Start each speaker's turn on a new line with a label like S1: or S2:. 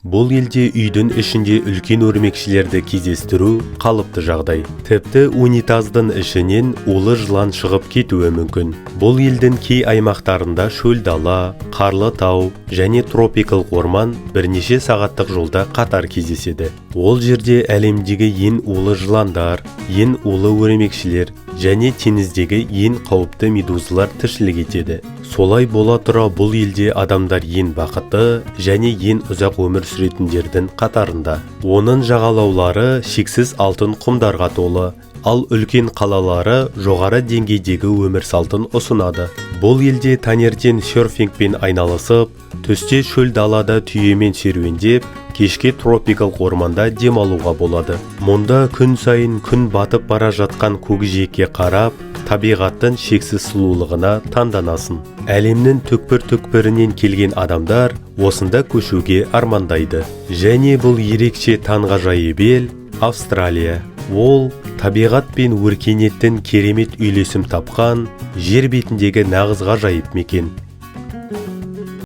S1: Бұл елде үйдің ішінде үлкен өрмекшілерді кездестіру қалыпты жағдай. Тіпті унитаздың ішінен улы жылан шығып кетуі мүмкін. Бұл елдің кей аймақтарында шөл дала, қарлы тау және тропикалық орман бірнеше сағаттық жолда қатар кездеседі. Ол жерде әлемдегі ең улы жыландар, ең улы өрмекшілер және теңіздегі ең қауіпті медузалар тіршілік етеді. Солай бола тұра, бұл елде адамдар ең бақытты және ең ұзақ өмір сүретіндердің қатарында. Оның жағалаулары шексіз алтын құмдарға толы, ал үлкен қалалары жоғары деңгейдегі өмір салтын ұсынады. Бұл елде таңертең серфингпен айналысып, түсте шөл далада түйемен серуендеп, кешке тропикалық орманда демалуға болады. Мұнда күн сайын күн батып бара жатқан көкжиекке қарап, табиғаттың шексіз сұлулығына таңданасың. Әлемнің түкпір-түкпірінен келген адамдар осында көшуге армандайды. Және бұл ерекше таңғажайып ел – Австралия. Ол табиғат пен өркениеттің керемет үйлесім тапқан жер бетіндегі нағыз ғажайып мекен.